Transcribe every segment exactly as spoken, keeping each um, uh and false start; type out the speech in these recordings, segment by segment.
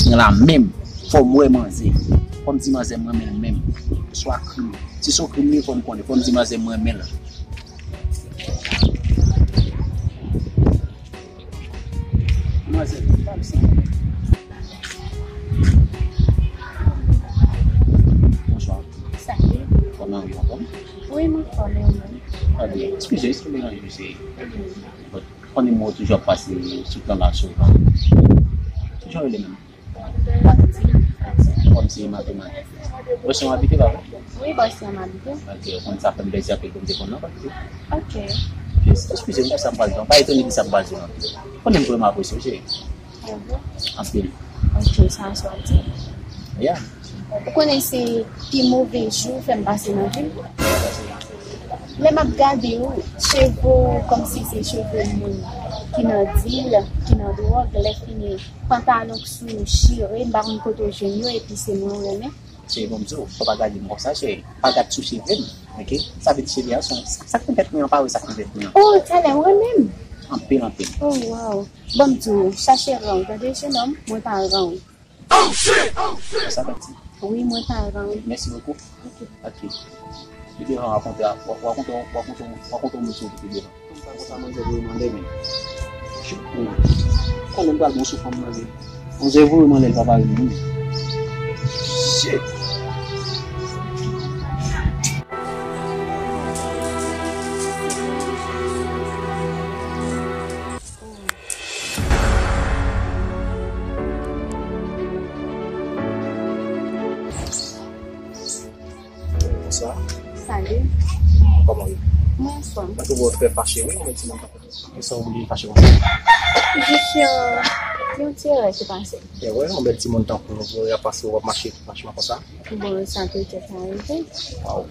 Nan la menm, fò m wè manzè. Fò m di manzè m renmen l menm. Swa krim. Si se yon krim li, fò m konnen. Fò m di manzè m renmen l. Manzè, pa m si. Bonswa. Salut. Kòman w ye, anfòm? Wi, m anfòm, e ou menm? Trè byen. Eskize, eskize, eskize. Konnen mwen toujou ap pase sou tan la souvan. Kijan w rele menm? Pòmti. Pòmti Mato Mato. Bòsyon w abite, pa vre? Wi, Bòsyon m abite. Ok, ou konn sa fè m plezi anpil pou m te konn nan Pòmti. Ok. Ok, eskize m, kisa m pral di w? Pa etone de sa m pral di w non. Konnen m vrèman apresye w, cheri. Anpil. Ok, sa a sa w ap di. Yeah. Ou konnen se pi move jou fè m pase nan vi m. Lè m ap gade w, cheve w kòmsi se cheve moun ki nan dil, ki nan dwòg, lè fini pantalon k sou ou chire, m pa konn kote w jwenn yo, epi se mwen w renmen. Cheri, bon, m di w, fò pa gade m konsa, cheri. Pa gad sou cheve m, ok? Sa vle di cheve a se yon, sa k nan tèt mwen an pa vre sa k nan tèt mwen an. Oh, talè w renmen m? Anpil, anpil. Oh, wow. Bon, m di w, chache ran w, tande, jenòm, mwen pa ran w. Sa pati. Wi, mwen pa ran w. Merci beaucoup. Ok. Ok. Li devan rakonte, rakonte, rakonte, rakonte yon moun sou li devan. Konsa, konsa, manzè voye m anlè, men. Shit, men. Konnen m pral bon sou fanm nan, men. Manzè voye m anlè, l pa pare non, men. Shit. Bonswa. Salut. Kòman w ye? Mwen anfòm. Mwen twouve w trè fache, wi, yon bèl ti moman. Kisa w vle fache konsa? Jis yon, yon ti erè ki pase. Erè, yon bèl timoun tankou w, pou w ap pase, w ap mache franchman konsa. Bon, sa petèt arive. Waw.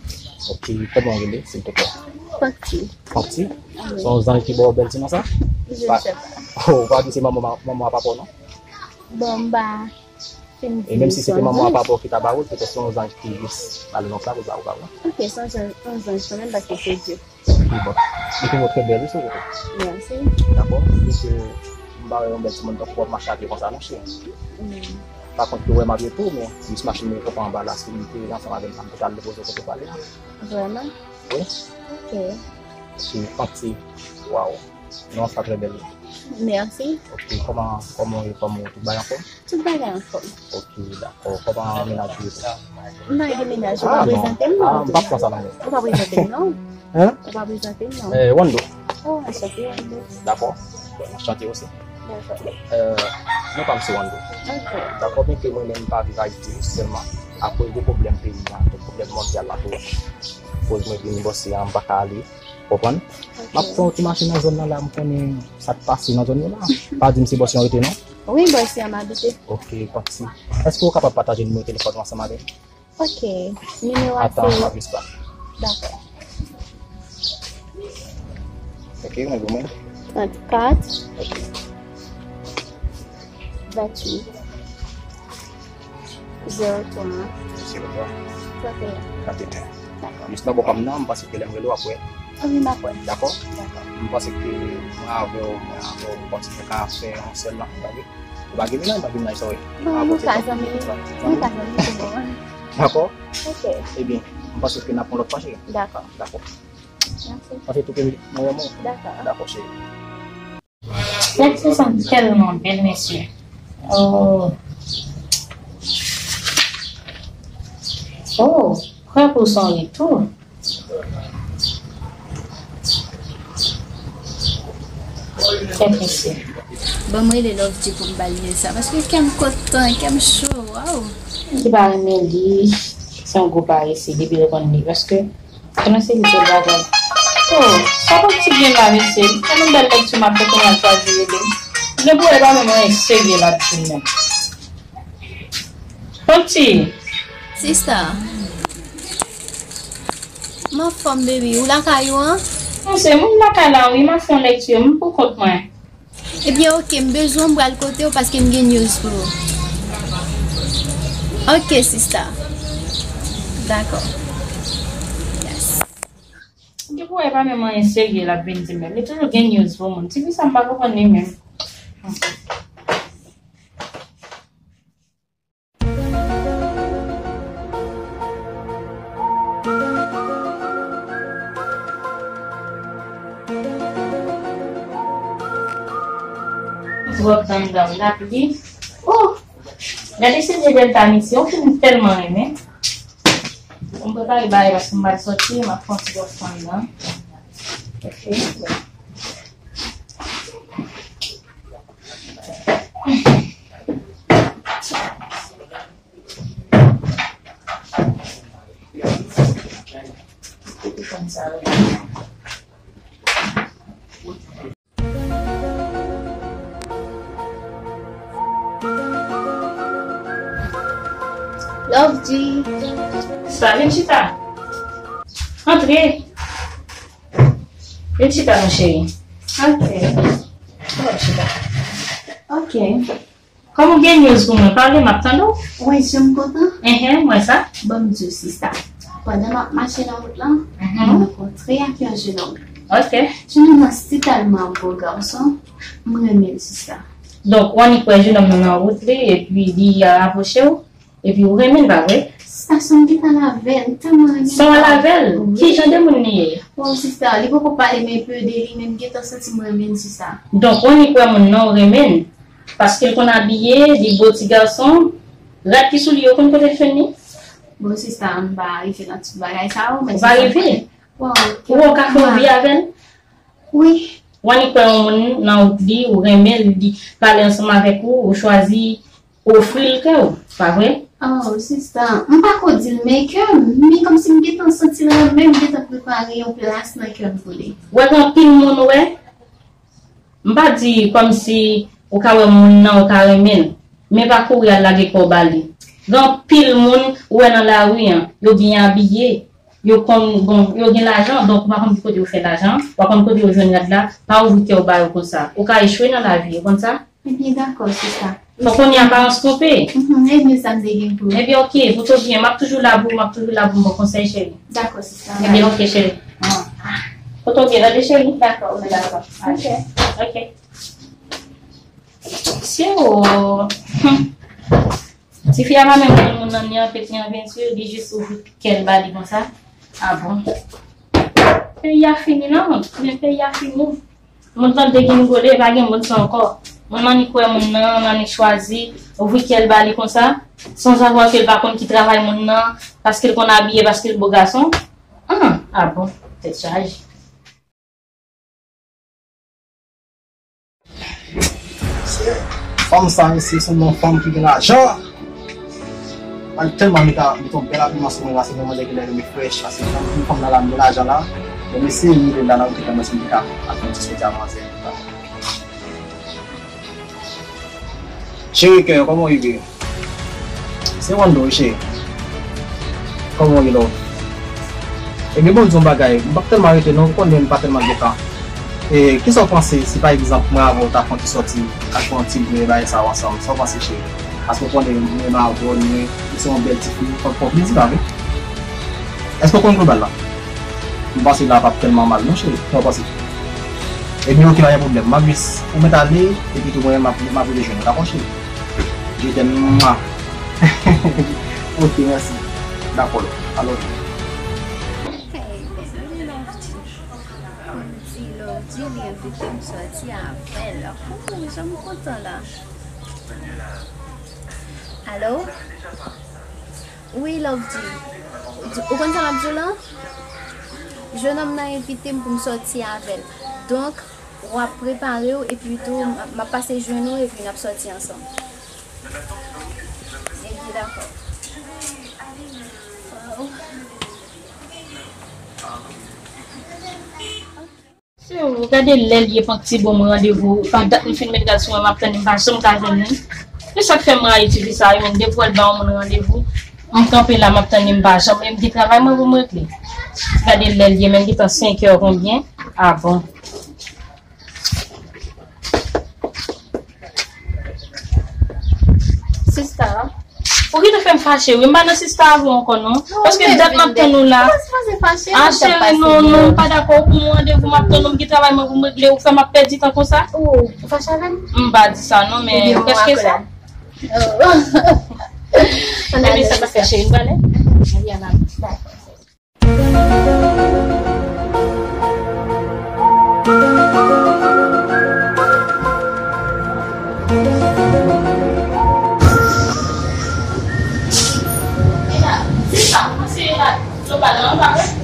Ok, kòman w rele, silvouplè? Pankti. Pankti? Wi. Se yon zanj ki ba w bèl ti non sa? Je ne sais pas. Oh, ou pa di se manman, manman a papa w non? Bon, m pa fin di. E menm si se te manman a papa w ki ta ba w l, petèt se yon zanj ki jis ba l non sa pou l ba w, ba w la. Ok, se yon zanj, yon zanj kanmenm, paske se Dye. Li bon. Li te montre bèl, wi, sou kote. Mèsi. Dakò? Piske m pa wè yon bèl timoun tankou w ap mache a pye konsa, non, cheri. Mm. Pa kont ke w wè m ap ret tou, men jis machin mwen konpa anba la, si m te ansanm avè m, m te al depoze w kote w prale a. Vrèman? Wi. Ok. Se panti. Waw. Non, sa trè bèl. Mèsi. Ok, kòman, kòman w ye, kòman w tout bagay anfòm? Tout bagay anfòm. Ok, dakò. Kòman mennaj ou ye tou? M pa gen mennaj, ou pa prezante m non. Ah, m p ap pran sa nan men w. Ou pa prezante m non. Hein? Ou pa prezante m non. Eh, Wando. Oh, anchante, Wando. Dakò. Anchante osi. Dakò. Euh, non pa m se Wando. Ok. Dakò, byenke mwen menm m pa viv Ayiti sèlman. Akoz de pwoblèm peyi a, de pwoblèm mondyal la tou. Koz mwen vin bòse a, m pa ka ale. Konprann? Ok. M ap fè yon ti mache nan zòn nan la, m konnen sa k pase nan zòn yo la. Pa di m se Bòsyon w rete non? Wi, Bòsyon m abite. Ok, Pankti. Èske w kapab pataje nimewo telefòn ou ansanm avè m? Ok. Nimewo a se... Atan, m ap jis pa. Dakò. Ok, mwen goumen. Trannkat. Ok. Venntuit. Zewo twa. Zewo twa. Trannteyen. Trannteyen. Dakò. Jis nan bò pa m nan, m panse ke lè m rele w ap wè. Wi, m ap wè. Dakò? Dakò. M panse ke mwen avè w, mwen avè w, m panse nou ka fè yon sèl nan, tande? Ou pa gen mennaj, m pa gen mennaj sa w ye. Non, nou pa zanmi, nou pa zanmi pou moman. Dakò? Ok. Ebyen, m panse ke n ap yon lòt fwa, cheri. Dakò. Dakò. Mèsi. Panse tou ke mwen renmen w. Dakò. Dakò, cheri. Sèks sa tèlman bèl, mesye. Oh. Oh, prè pou son retou. Fè presyon. Ban mwen rele Love G pou m ba l lyen sa, paske kè m kontan, kè m cho, waw. Moun ki pa renmen li, se yon gwo parese, depi l konn li, paske konnen se li sèl bagay. Oh, sa pa ti byen la, mesye. Tèlman bèl lèkti m ap fè kounye a l chwazi rele m. Gen pou wè pa menm anyen serye l ap di m menm. Pankti. Sista. M anfòm, baby. Ou lakay ou an? Non, se moun lakay la, wi, m ap fè yon lèkti, m pou kont mwen. Ebyen, ok, m bezwen w, m pral kote w paske m gen news pou ou. Ok, sista. Dakò. Yes. Gen pou wè pa menm anyen serye l ap vin di m menm. Li toujou gen news pou moun. Tifi sa m pa konprann li menm. Twòp dandan lapli. Oh! Gade se de bèl ta misye, yon film m tèlman renmen. Mwen prepare bagay paske m pral sòti, m ap fè yon ti bòs anndan. Ok. Love G. Sa, vin chita. Antre. Vin chita, mon cheri. Ok. Vin chita. Ok. Kòman w gen news pou mwen? Pale, m ap tande w. Ou wè jan m kontan? Enhen, m wè sa. Ban m di w, sista. Pandan m ap mache nan wout lan, mhm, m rankontre ak yon jenòm. Ok. Jenòm nan si tèlman bo gason, m renmen l, sista. Donk, w annik wè jenòm nan nan wout li, epi li rapwoche w, epi w renmen l, pa vre? Sista, san m gentan l avè l, m tèlman renmen l. San w al avè l? Wi. Ki jan de moun li ye? Bon, sista, li poko pale, men pede li, men m gentan santi m renmen l, sista. Donk, w annik wè moun nan, w renmen l. Paske l konn abiye, li bo ti gason. Rad ki sou li yo konn kote l jwenn li? Bon, sista, m pa rive nan tout bagay sa yo, men... Ou pa rive? Bon, ou wè w ka fè yon vi avè l? Wi. W annik wè yon moun nan wout li, ou renmen l, li pale ansanm avèk ou, ou chwazi ofri l kè w, pa vre? Oh, sista, m pa ko di l, men kè m, men kòmsi m gentan santi l renmen m, m gentan prepare yon plas nan kè m pou li. Ou wè gen anpil moun, ou wè, M pa di kòmsi ou ka wè moun nan, ou ka renmen l, men pa kouri al lage kò w ba li. Gen anpil moun ou wè nan lari an, yo byen abiye, yo konn, bon, yo gen lajan, donk ou pa konn ki kote yo fè lajan an, ou pa konn kote yo jwenn rad la, pa ouvri kè w ba yo konsa. Ou ka echwe nan lavi, ou konn sa? Ebyen, dakò, sista. Fòk konnen aparans twonpe. Mhm, ebyen, sa m te gen pou... Ebyen, oke, pou tou byen, m ap toujou la pou ou, m ap toujou la pou m ba w konsèy, cheri. Dakò, sista. Ebyen, oke, cheri. Pou tou byen, tande, cheri. Dakò, mwen dakò. Oke. Oke. Sye o. Hmm. Tifi a pa menm konn moun nan ni an pet ni an penti, li jis ouvri kè l ba li konsa. A bon. Peyi a fini non, men peyi a fini. Moun tande ki rigole, pa gen moun sa ankò. Moun annik wè moun nan, annik chwazi, ouvri kè l ba li konsa, san savwa ke l pa konn ki travay moun nan, paske l konn abiye, paske l bo gason. Ah, a bon, tèt chaje. Fanm sa, mesye, se yon fanm ki gen lajan. Mwen tèlman mete, mete yon bèl abiman sou mwen la, se yon manzè ki lè rele frèch, paske yon fanm nan la, gen lajan la. Men mesye, m rele la nan wout la, mwen se m te ka al fè yon ti soti a manzè. Cheri kè, kòman w ye? Se Wando wi cheri. Kòman w ye love? Ebyen bon, m di w yon bagay, m p ap tèlman rete non, ou konnen m pa tèlman gen tan. E kisa w panse si pa egzanp mwen avè w ta fè yon ti sòti, al fè yon ti bwen bagay sa yo ansanm? Sa w panse cheri? Paske w konnen m renmen avè w, nou se yon bèl ti fi, fòk fè w plezi pa vre? Èske w konn global la? M panse la p ap tèlman mal non cheri, sa w panse? Ebyen oke, pa gen pwoblèm, m ap jis, ou mèt ale, epi tou mwen m ap, m ap rete jwenn ou, dakò cheri? Je t'aime, mwa. Oke, mèsi. Dakò, alò. Hey, mezanmi, Love G. Kòm di Love G, li envite m sòti avè l. Ooh, jan m kontan la. Alo? Wi, Love G. Ou konn sa m ap di w lan? Jennonm nan envite m pou m sòti avè l. Donk, w ap prepare w epi tou, m ap, m ap pase jwenn ou epi n ap sòti ansanm. Ebyen, dakò. Waw. Se w, gade lè l ye, pank ti bon m randevou. Pandan m fin met gad sou mwen, m ap tann li, m pa janm ka jwenn li. Se sa k fè m rayi ti fi sa yo, menm depi w wè l ba yon moun randevou, m kanpe la, m ap tann li, m pa janm, e m gen travay mwen pou m regle. Gade lè l ye, menm gentan senk è konbyen. Ah bon. Sista, ou gentan fè m fache, wi. M pa nan sista avè w ankò, non. Paske dat m ap tann ou la. Ah, cheri, non, non, m pa dakò. Ou pou mwen randevou, m ap tann ou, m gen travay mwen pou m regle, ou fè m ap pèdi tan konsa. Ou fache avè m? M pa di sa, non, men kèske sa? Ebyen, sa pase, cheri, m prale. Dakò.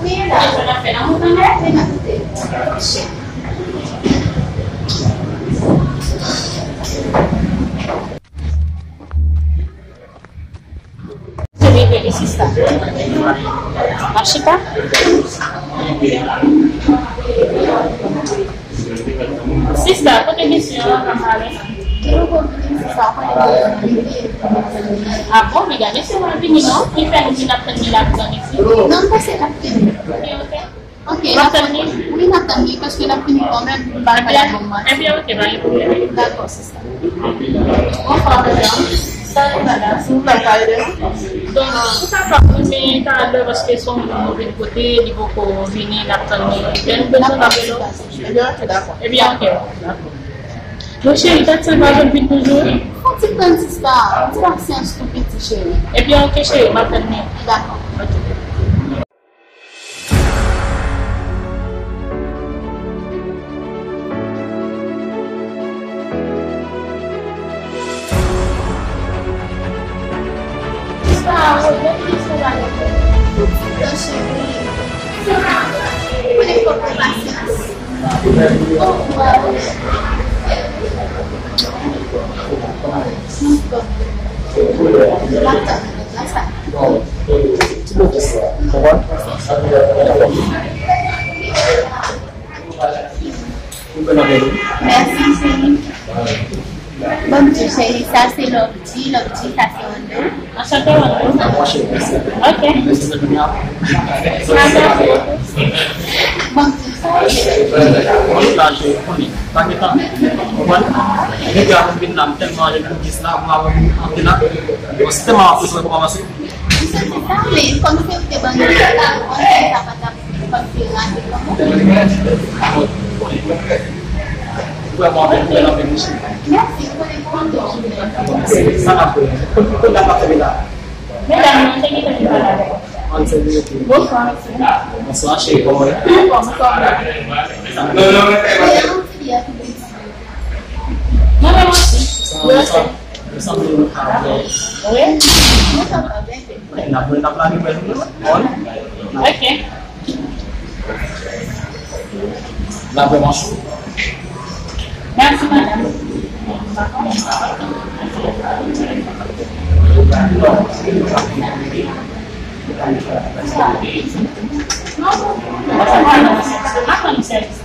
Wi, la. Ou bezwen afè nan mouton, men? Wi, n ap koute. Sista. M ap chita. Sista, kote mesye an, ann pale? Li poko vini, sista, konnen li vini. A bon, men gade, se mwen vini, non? Ki fè nou di n ap tann li la pou tann isi? Non, m panse l ap vini. Ok, ok. Ok, n ap tann li? Wi, n ap tann li, paske l ap vini kanmenm, m pa l pale bon mwen. Ebyen, ok, pa gen pwoblèm. Dakò, sista. Bonswa, madanm. Salut, madame. Silvouplè, pale de nou. Donk, ou kapab tounen talè, paske se yon moun nou vin kote, li poko vini, n ap tann li. Lè nou bezwen, n ap rele w. Ebyen, ok, dakò. Ebyen, ok. Bon, cheri, tèt sa pa janm vin toujou? Fon ti tann, sista. Ti pasyans tou, piti cheri. Ebyen, ok, cheri, m ap tann li. Dakò. Ok. Mèsi, cheri. Bon, m di w, cheri, sa se Love G, Love G, sa se Wando. Anchante, Wando. Ok. Bon, m di w, sa se Love G. Misye di sa, men kòm se ou te ban nou lè a, ou konnen sa pa t ap Mèsi, ou konnen pou anpil jounen. Medam, mwen te gentan vin pale avè w. Bonswa, mesye. Bonswa, cheri, kòman w ye? Bonswa, bonswa. Mwen menm osi. Wi. N ap, n ap lage pwèl nou. Ok. N ap vrèman cho. Mèsi, madanm. Non. Mwen konn sèvis.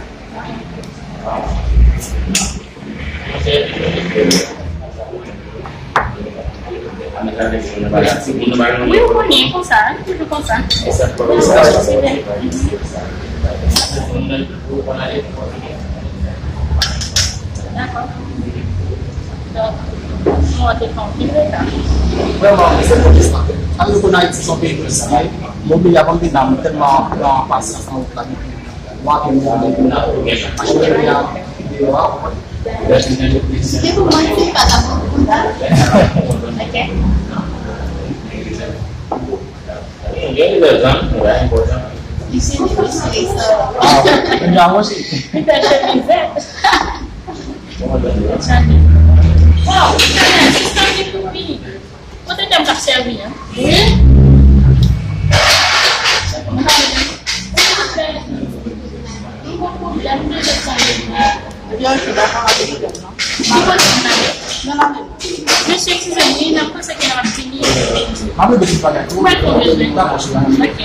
Wi, ou konnen, konsa, li toujou konsa. Dakò. Donk, nou te fè anpil reta. Vrèman, se pou kisa. Sa vle di konn Ayiti se yon peyi ki sa, wi. Mwen oblije avan m vin la, mwen tèlman pran pasyans nan wout la. Se pou mwen, se pa la pou kontan. Ok. Gen rezon, sa enpòtan. Li se difisil, sa. Ah, mwen osi. Li fè chemize. Wow, sista, li tou pi. Kote dam k ap sèvi an? Wi. Mesye, eskize m, wi, n ap panse ke n ap fini. M ap rete ti bagay tou. Dakò, cheri. Ok.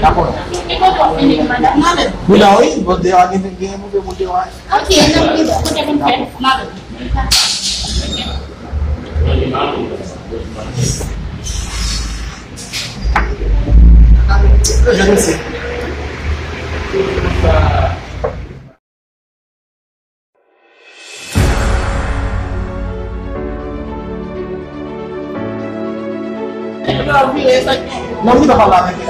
Dakò. Ki kote w ap fini, madanm? Wi, la, wi, bon, deyò a gen, gen move moun deyò a. Ok, n ap rive. Kote pou n fè? Mari. Non, li pa pale avèk li.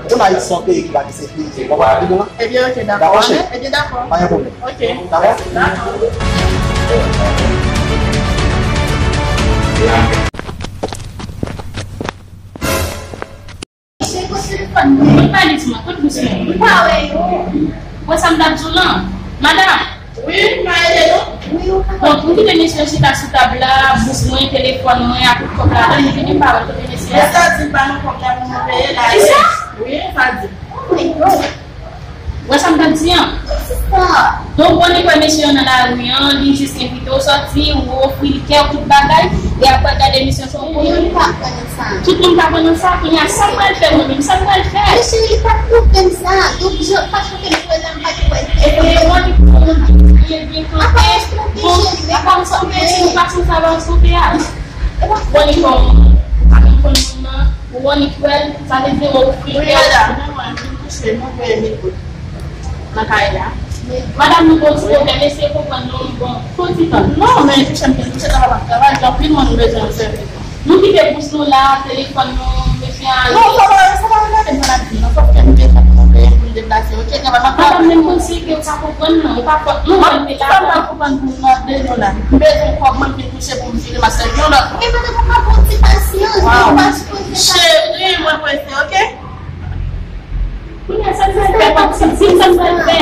Ou konn Ayiti se yon peyi ki pa gen sekirite. Ou konprann sa m di w la? Ebyen, ok, dakò. Dakò, cheri. Ebyen, dakò. Pa gen pwoblèm. Ok. Dakò? Dakò. Mwen pale di mwen, kout dousman. Mwen pa wè yo. Wè sa m t ap di w lan. Madanm. Wi, m pa ede nou. Wi, ou ka. Donk, m kite mesye yo chita sou tab la, bous mwen, telefòn mwen, ak tout kòb ladan, m vini, m pa wè kote mesye a. Men sa di pa nou kòb la pou nou peye la. Kisa? Wi, sa di. Oh my God. Wè sa m t ap di an? Sista. Donk, ou konnen kwè mesye yo nan lari an, li jis envite w sòti, ou ofri l kè w, tout bagay, e apre gade misye. Ou konnen m pa kwè nan sa. Tout moun pa kwè nan sa, kounye a, sa m pral fè mwen menm, sa m pral fè? Mesye, li pa t montre m sa. Donk, jan, fason ke m kwè la, m pa t kwè l te. E, e, mwen, li byen, byen kanpe. Bon, apa m sanble, si nou pa sanble, sa va sanble a. Bon, li bon, ou pa konn moun nan, ou wè li kwè l, sa vle di ou ofri kè w. Wi, medam, men mwen, m vin kouche, mwen voye mil goud nan kay la. Madam, nou gon ti pwoblèm, eseye konprann nou, bon, fon ti tan. Non, men, touche m, touche ta pa travay, gen anpil moun bezwen sèvis. Nou kite bous nou la, telefòn nou, mesye a. Non, sa pa, sa pa regade m nan lavi, non, sòf ke m bezwen pou mwen peye pou m deplase, ok, travay, m ap travay. Madam, men m panse ke ou pa konprann, non, ou pa fòt, non, mwen te la. Sa m pa konprann pou m nan de nou la. M bezwen kòb mwen, m vin kouche pou m vire, m ap sèvi yon lòt moun. Men madam, ou ka pran ti pasyans, ou pa sipoze sa. Cheri, mwen prese, ok? Kounye a, sa m pral fè, pa ti di m sa m pral fè.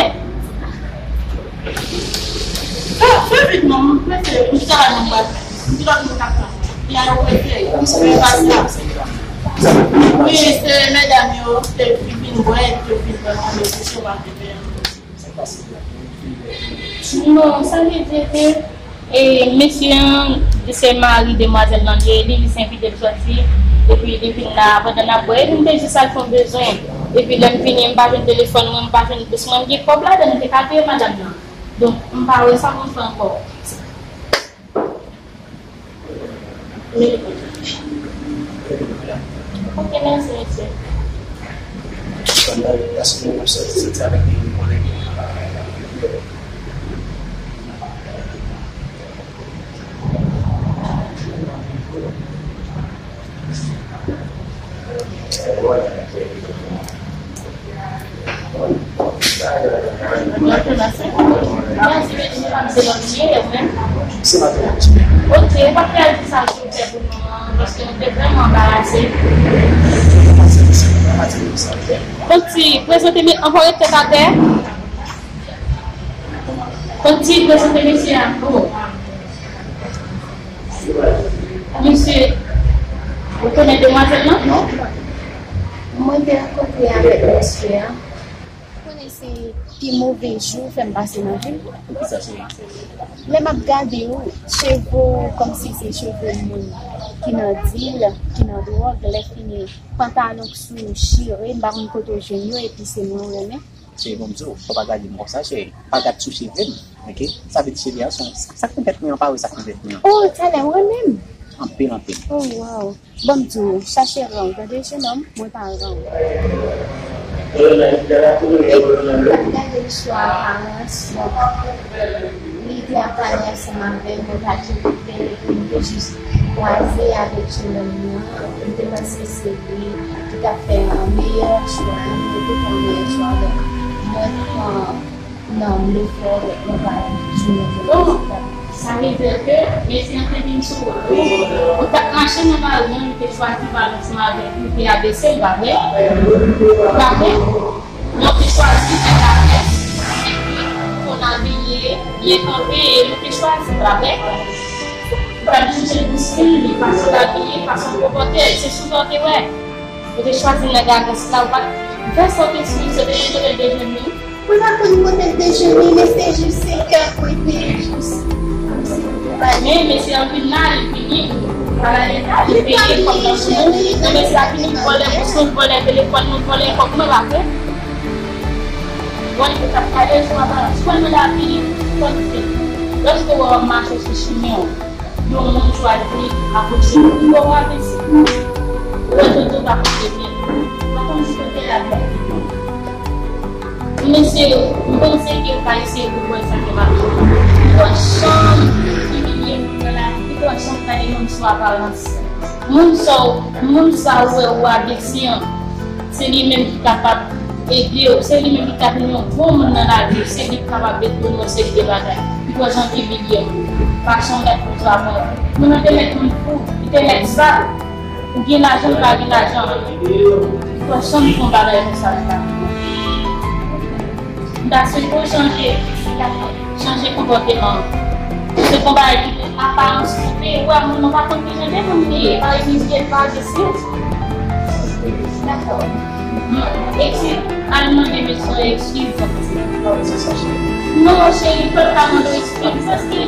Fè, fè vit non, m prese, m travay mwen pral fè. M di lòt moun k ap pran. Kounye a, yo prese, fè pasyans. Wi, se medam yo, se vin bwè, se vin bwè, mwen, yo kouche, w ap vin peye. Non, sa vle di ke, e, mesye an, se mari demwazèl lan li ye, li, li se envite l sòti, epi li vin la, pandan n ap bwè, epi m te jis al fè yon bezwen, epi lè m vini, m pa jwenn telefòn mwen, m pa jwenn bous mwen, m gen kòb ladan l, m te ka peye madanm nan. Donk, m pa wè sa pou m fè ankò. Ok, mèsi, mesye. Ok, ou pa fè di sa sou fè pou nou an, paske nou te vrèman anbarase. Konti, prezante mi, anpare tèt atè. Konti, prezante mesye a. Oh. Mesye, ou konnen demwazèl lan? Non. Mwen te rankontre avèk mesye a. Ou konnen se pi move jou fè m pase nan vi m. Poukisa, cheri? Lè m ap gade w, cheve w kòmsi se cheve moun ki nan dil, ki nan dwòg, lè fini, pantalon k sou chire, m pa konn kote w jwenn yo, epi se mwen w renmen. Cheri, bon, m di w, fò pa gade m konsa, cheri. Pa gad sou cheve m, ok? Sa vle di cheve a, se yon, sa k nan tèt mwen an, pa wè sa k nan tèt mwen an. Oh, talè, w renmen m? Anpil, anpil. Oh, wow. Bon, m di w, chache ran w, tande, jenòm, mwen pa ran w. Lè m t ap gade l sou aparans, li te ap pale ansanm avè m, mwen pa t okipe l, epi m te jis kwaze avèk jenòm nan, m te panse se li ki t ap fè yon meyè chwa, li te fè yon meyè chwa, donk, mwen pran nan m lefò, mwen pa di mwen te bon, sa vle di ke mesye an te vin sou ou. Ou t ap mache nan lari an, li te chwazi pale ansanm avèk ou, li te abese l, pa vre? Pa vre? Donk, li chwazi fè la fèt, epi konn abiye, byen kanpe, e li te chwazi, pa vre? Ou pa t jije l pou stil li, fason l abiye, fason l konpòte l, se sou sa w te wè. Ou te chwazi nèg a rès la, ou pa t vè sa w te sou li, se te yon kote l te jwenn li. Mwen pa konn kote l te jwenn li, men se jis se kè mwen te jis. Men mesye an vin la, li vini, pa la leta, li peye kòb nan pou nou. Men mesye a vini, vòlè bous nou, vòlè telefòn nou, vòlè kòb mwen, pa vre? Bon, li te ap pale sou aparans. Ou wè nan lavi, konn se lòske w wè w ap mache sou chimen w, yon moun chwazi apwoche w, ou wè w avanse. Ou wè tout, tout ap pote pye. Mwen konn si kote lavi a te pran. Mesye, m panse ke w ka eseye pou w wè sa k ap mache. Ki twa chanm imilye moun nan lavi, ki twa chanm gade moun sou aparans. Moun sa w, moun sa w wè ou abese an, se li menm ki kapab ede w, se li menm ki ka vin yon bon moun nan lavi w, se li ki kapab ede w nan yon seri de bagay. Pi twò jan ki li ye, pa jan w gad moun sa w ap wè. Moun nan te mèt moun fou, li te mèt sal, ou gen lajan, ou pa gen lajan. Pi twò jan pou yon bagay konsa, li pa. M ta swete w chanje, chanje konpòteman w. Se yon bagay ki gen aparans twonpe. Ou wè, moun nan pa konn kijan de moun li ye. Pa imilye l, pa agrese l. Dakò. Eskiz, al mande mesye eskiz. Non, cheri, m pa ka mande w eskiz. Paske,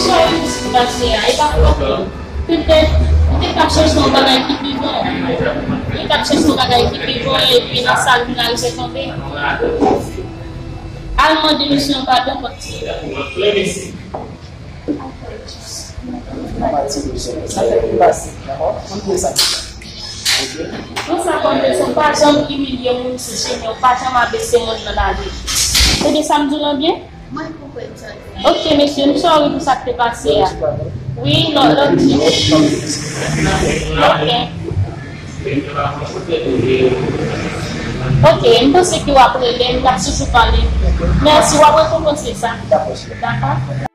cheri, sa k pase a, e pa pwoblèm. Petèt, petèt l ap chèche yon bagay ki pi bon. Li t ap chèche yon bagay ki pi bon, epi nan sa l vin arive tonbe. Al mande misye yon padon, paske Mwen pa ti bezwen sa, sa fè pi pase, dakò? Konn byen sa. Oke? Pran sa kòm leson, pa janm imilye moun sou chemen w, pa janm abese moun nan lavi. Tande sa m di w lan byen? Mwen konprann sa. Oke, mesye, m sorry pou sa k te pase a. Wi, lò, lòt jou. Oke. Oke, m panse ke w ap rele, m t ap toujou pale. Mèsi, w ap rekonpanse sa. Dakò.